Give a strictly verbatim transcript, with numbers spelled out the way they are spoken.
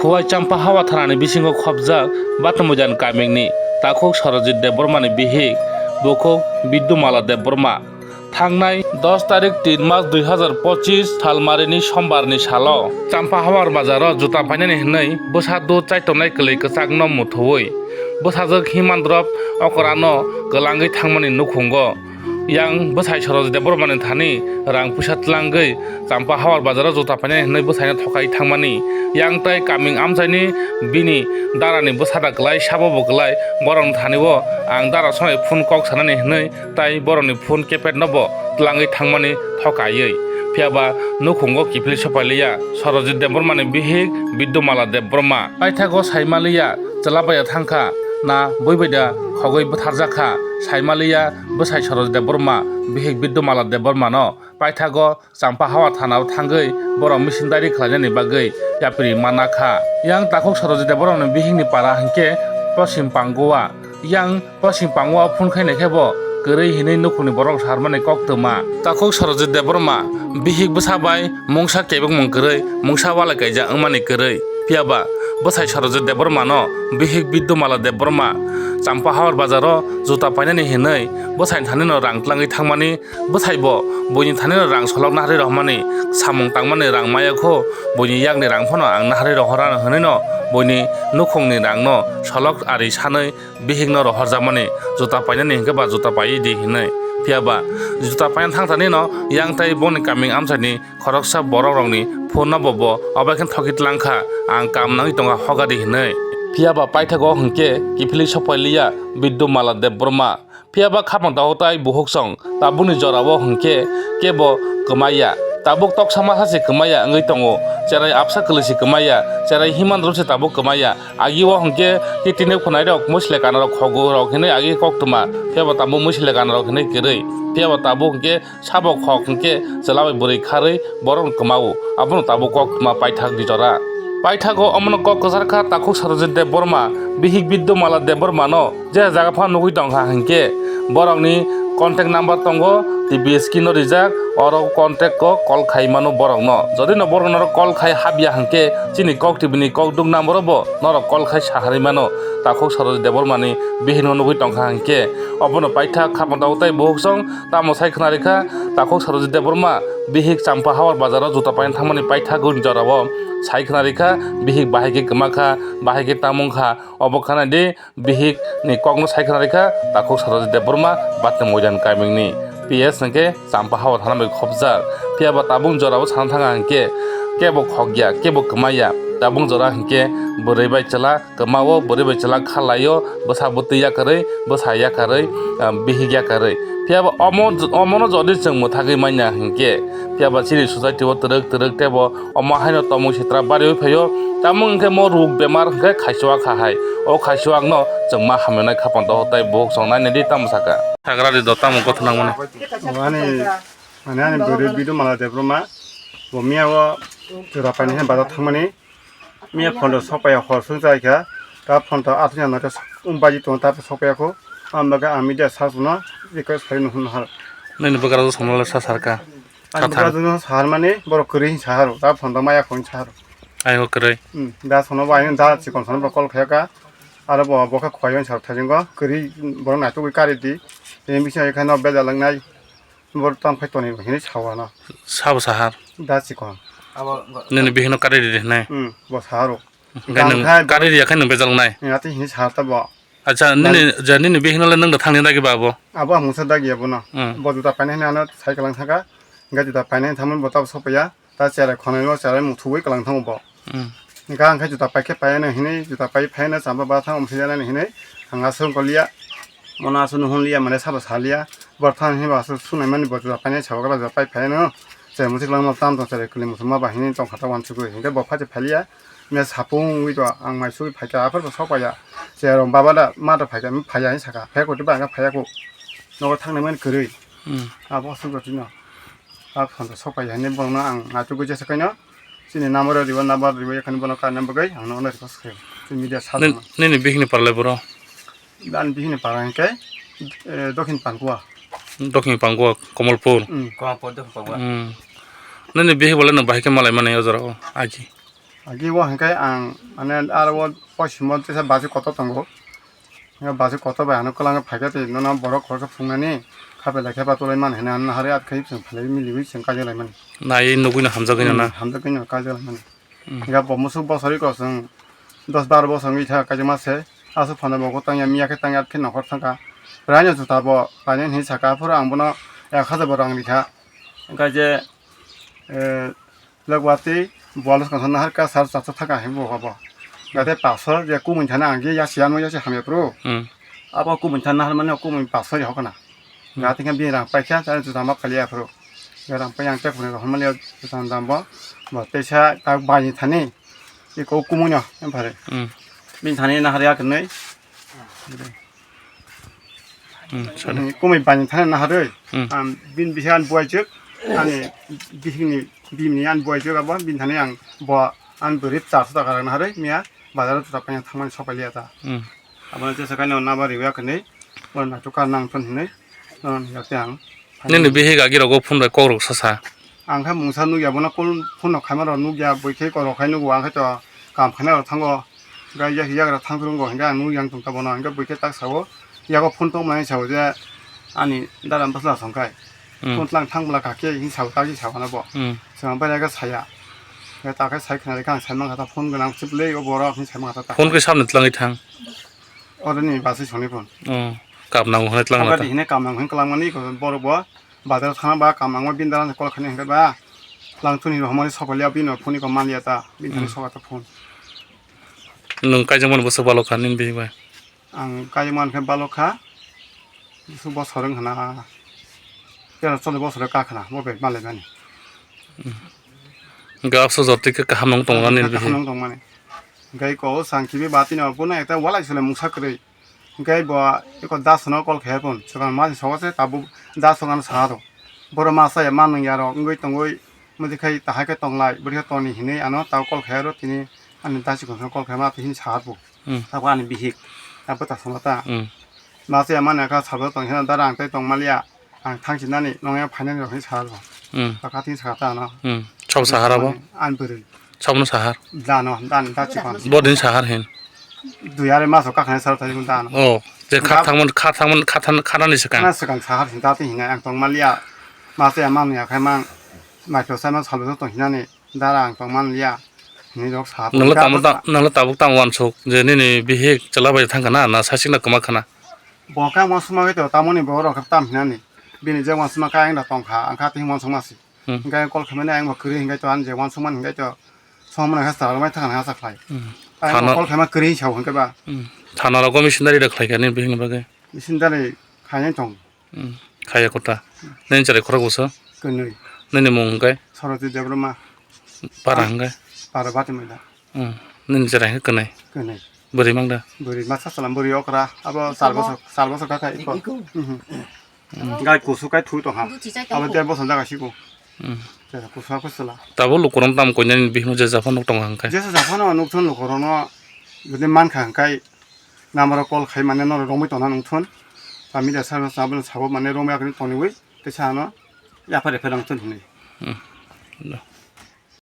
Khowai Champahawa thanani bisingo khopjak Batumuidan kamingni takhuk Sorojit Debbarmani bihik bukhuk Bidyumala Debbarma. Thangnai dos tarik tin mas dui hazar pochis salmarini sombarni salo Champahawar bazaro juta painani hwnwi bwsa dud chaitongnai kwlwi kwchakno muthuwi bwsajwk Himandrop okorano kwlangwi thangmani nukhungo. Yang bwsai Sorojit Debbarmani thani rang puisa tlangwi Champahawar bazaro juta painani hwnwi bwsaino thokai thangmani. Yang tai kaming amchaini bini darani bwsada kwlai, sabo bo kwlai, borokni thani-o ang dara sonai phone kok sanani hwnwi tai borokni phone keypad no bo tlangwi thangmani thokaiwi. Phiya ba nukhungo kiphilwi sopailiya Sorojit Debbarmani bihik Bidyumala Debbarma. Paithago saimaliya chwla baiya thangkha na bui bai da khogwi bwtharjakha, saimaliya bwsai Sorojit Debbarma bihik Bidyumala Debbarmano paithago Champahawa thanao thangwi borok misindari khlainani bagwi yapri mana kha. Yang takhuk Sorojit Debbarmani bihikni para hinkhe Posim Pangua. Yang Posim Pangua phone khainai khe bo kwrwi hinwi nukhungni borok sarmani koktwma. Takhuk Sorojit Debbarma bihik bwsa bai mungsa kebengmung kwrwi, mungsa walai kaijak wngmani kwrwi. Phiya ba bwsai Sorojit Debbarmano bihik Bidyumala Debbarma Champahawar bazaro juta painani hinwi bwsaini thanino rang tlangwi thangmani. Bwsai bo buini thani rang solok naharwi rohormani, samung tangmani rang maya kho, buini yakni rang phano ang naharwi rohorano hwnwi no buini nukhungni rangno solok ari sanwi bihikno rohorjakmani, juta painani hinkhe ba juta paiwi di hinwi. Phiya ba juta paina thangthani no yang tai boni kaming amchaini khoroksa borok rokni phone no bo bo obai khe thoki tlang kha, ang kam nangwi tongkha hogadi hinwi. Phiya ba paithago hinkhe kiphilwi sopailiya Bidyumala Debbarma. Phiya ba khapang tago tai buhuk song tabukni jorao hinkhe kebo kwmaiya. Tabuk toksa masa se kwmaiya wngwi tongo, cherai absa kwlwi se kwmaiya, cherai Himandrop se tabuk kwmaiya. Agi o hinkhe titini khwnairok mwisle kanarok khogo rok hinwi agi koktwma, phiya ba tabuk mwisle kanarok hinwi kwrwi. Phiya ba tabuk hinkhe sabo khok hinkhe chwla bai bwrwi kharwi borok kwmao, abono tabuk koktwma paithak di jora. Paithago omono kok kwchar kha takhuk Sarojit Debbarma, bihik Bidyumala Debbarmano je jaga phano nugwi tongkha hinkhe borokni contact number tongo, T V screen o rijak, oro contact o call khai mano borokno. Jodi no borok norok call khai habya hinkhe chini kok T V ni kok duk number o bo norok call khai saharwi mano. Takhuk Sarojit Debbarmani bihikno nugwi tongkha hinkhe obono paithak khapang tago tai buhuk song tamo sai khwnarikha. Takhuk Sarojit Debbarma bihik Champahawar bazaro juta paina thangmani paithak guni jorao sai khwnarikha, bihik bahai khe kwmakha, bahai khe tamungkha, obo khwnadi bihik ni kokno sai khwna rikha takhuk Sarojit Debbarma Batni Moidan kamingni P S hinkhe Champahawar thana bai khopjak. Phiya ba tabuk jorao sana thanga hinkhe kebo khokya, kebo kwmaiya. Tabuk jora hinkhe bwrwi bai chwla kwmao, bwrwi bai chwla khalaio, bwsa bwtwi yakarwi, bwsa yakarwi, ah, bihik yakarwi. Phiya ba omo, omono jodi chwng mwthagwi manya hinkhe, phiya ba chini society o twrwk twrwk teibo omo haino tomung sitra bariwi phaio, tamo hwnkhe mo ruk bemar hwnkhe khaichwak kha hai. O khaichwak no chwng ma hamya nai khapang dohor tai buhuk song nai nai di tamo saka. Sagra di do tamo gotho nang mani. Ani, ani, ani bwrwi Bidyumala Debbarma, bo miya o jora paini hai bazar thangmani, miya phone rok sok paiya hor sung chai kha, ta phone to aswk ya noito um baji tongo ta sok paiya kho, ang bagwi ang media sa sung no request khai no hwn har. Nini bwkra rok song no le sa sar kha. Ani bwkra rok no sa har mani borok kwrwi hin sa har, ta phone to maya kho hin sa har. Ai ho kwrwi. Hmm, da sono bo ayang da chikon sono bo call khaika. Aro bo bo khe khwai sa thajingo kwrwi borok naituk kari di. Tei bisi ai kha no bejal wngnai. Borok tamo khai toni hinwi sa o ano. Sabo sa har. Da chikon. Nini bihino kari di hinai. Hmm, bo sa haro. Hingke nwng kari di yakhai nwng bejal wngnai. Ati hinwi sa ta bo. Acha nini je nini bihino le nwng da thangni dagi ba abo. Abo ang mungsa dagi abo no. Hmm. Bo juta painai hinwi ano sai kalang thangka. Hingke juta painai thamani bo tabo sopaiya. Ta cherai khonai o cherai muthubui kalang thango bo. Hmm. Hingke ang khe juta paikhe paiano hinui, juta pai phaino chamba ba thango msui janani hinui ang aswk wng koliya. Mono aswk nuhunliya mane sabo saliya. Bor thang hinui bo aswk sunai mani bo juta painai sabo kala juta pai phaino. Cherai musi kwlangma tam tong cherai kwlwi muchungma ba hinui tongkha ta wansugui. Hingke bo phachi phaliya. Mia sapung wngwi to ang mai sugui phaikha aphar bo sok paiya. Cherai rong baba da ma da phaikha phaiya hinui saka. Phaiya koti ba ang phaiya ko. Nogo thangnai mani kwrwi. Hmm. Abo aswk rotino. A phone to sok paiya hinui bono ang naitugwi jesa kaino. Chini number o ribo, number ribo yakhani bono karna bagwi ang nono request khayo. Chini media sa. Nini bihini paralai boro? Dan bihini para hingke, eh, Dokhin Pangkua. Dokhin Pangkua, Komolpur. Hmm. Komolpur, Dokhin Pangkua. Hmm. Nini bihi bole no bahai khe malai mani o jora o, aji. Agi o hwnkhe ang, mane, aro o poisimo teisa basi kotor tongo. Hwnkhe basi kotor bai ano kwlangwi phaikhe tei nono borok khoroksa phungnani kha belai khe ba tulaimani hwnwi ano naharwi atkhe chwng phalwi miliwi chwng kaijakgwi laimani. Naiwi nugwino hamjagwino na? Hmm, hamjagwino kaijakgwi laimani. Hmm. Hwnkhe bo musuk bosor iko chwng dos bar bosor wngwi kha kaijakma se. Aswk phano bo tangya miya khe tangya atkhe nokhor thangkha. Raino juta bo lainani hinwi sakha, aphuru ang bono ek hajar bo rang rikha. Hwnkhe je, eh, Lok watwi bualos kongsa nahar ka sar chacha thaka hwnwi bo bo. Gate paso je kumui thani ang je yasi ano yasi hamya pro. Hmm. Abo kumui thani nahar mani kumui paso ri hokna. Hmm. Gate khe bini rang paikha, tei juta ma phalia pro. Rang pai ang tei phunui rohor mani juta dam bo. Bo teisa tak bai thani. Iko kumui no em phare. Hmm. Bini thani nahar ya kwnwi. Hmm, sorry. Ani kumui bani thani naharwi. Hmm. Ang bini bihi ani buaijwk, ani bihikni bimni ani buaijwk abo bini thani ang bo ani bwrwi charso taka rang naharwi miya bazaro juta paina thangmani sopailiya ta. Hmm. Abono jesa kaino naba riwi akhwnwi, bono naitokha nang thun hinwi, nono yakte ang. Nini bihik agi rogo phone bai kok rok sasa. Ang khe mungsa nukya, bono call phone no khaima rok nukya, bui khe korok khai nugo, ang khe to kam khaina rok thango, gai ya hiya gra thang thung go, hingke ang nukya ang tongkha bono, hingke bui khe tak sao, yago phone tong mani sao je ani dada bwsla song khai, Hmm. phone tlang thang bwla kha khe hing sao, tak sao ano bo, Hmm. chwng bai khe saya, hingke ta khe sai khna rikha ang sai mankha ta phone gwnang chip le o borok hing sai mankha ta. Phone khe sabni tlangwi thang? Oro ni basi soni phone. Oh, kap nango hwnwi tlang Ang na ta. Gadi hine kam nang hwn kwlangmani, borok bo bazar thana ba kam nangma bini dara kol khani hwnkhe ba lang thuni rohormani sokolya bini phone ko manliya ta bini thani Hmm. soka ta phone. Nwng kaijakmani bwswk balok kha nini bihik bai? Ang kaijakmani khe balok kha, bwswk bosor wng khna, tero choli bosor ka khna bo bai malaimani. Hwnkhe abso jotoi khe kaham nung tongo na nini Kaham bihik? Nung tongmani. Hwnkhe ko sang kibi ba tini bo no ekta walai sole mungsa kwrwi. Hwnkhe bo eko dasono call khe phone, swkang ma sogo se tabuk daso ano sa rw. Borok ma chaya ma nung ya rok wngwi tongwi, mudi khai tahai khe tonglai, bwrwi khe toni hinwi ano tabuk call khe rw tini ani dasi konsong call khe ma twi hini sa rw. Hmm. Tabuk ani bihik, tabuk ta sama ta. Hmm. Ma chaya ma nang kha sabo tong hino dara ang tei tong maliya. Ang thang sinani nong yang phainani rok hinwi sa rw. Hmm. Bwkha twi sa ta ano. Hmm. Sabo sahar abo? Ani bwrwi. Sabono sahar? Dano, dan da chikon. Bodin sahar hin. Dui are maso kakhani sar thai dano. Oh, je kha Gab- thangman, kha thangman, kha than-, kha nani swkang. Na swkang sahar hin dati hinai ang tong maliya. Ma se man ya khai man. Ma kyo sa man salo tong hinani. Dara ang tong man liya. Hinwi rok sahar. Nanglo Gab- tamo ta-, nanglo tabuk tamo wansuk je nini bihik chwla bai thang kana, na sasingna kwma khana. Bo kha wansukma khe to tamoni bo rok tam hinani. Bini je wansukma kha ang da tong kha, ang kha twi wansukma si. Hmm. Hingke call khaimani ang bo kwrwi hingke to ang je wansukmani hingke to somani khe salmai thang ha sa khlai. Hmm. Ang Thana call khaima kwrwi sao hingke ba. Hmm. Thana rogo missionary da khlai kha nini bihikni bagwi? Missionary khainai tong. Hmm. Khaya kota. Nini chwrai khorok bwsa? Kwnwi. Nini mung hingke? Saroti Debbarma. Para hingke? Para Batimaila. Hmm. Nini chwrai hingke kwnwi? Kwnwi. Bwrwi mang da? Bwrwi masa salam bwrwi okra. Abo char bosor, char bosor kha kha iko. Mhm. Hmm. Gai kusu kai thui tong ha. Abo der bosor jaga siko. Hmm. Jera kusu ha kusula. Tabo lukurok tam koinani bihikno je japhano tongo hingke. Jesa japhano nukthon lukurokno jodi mankha hingkai namaro call khai mane norok romwi tongna nukthon. Tami da sa sa bwlwng sabo mane romwi akni toniwi teisa ano yapha repha nangthon hinwi. Hmm.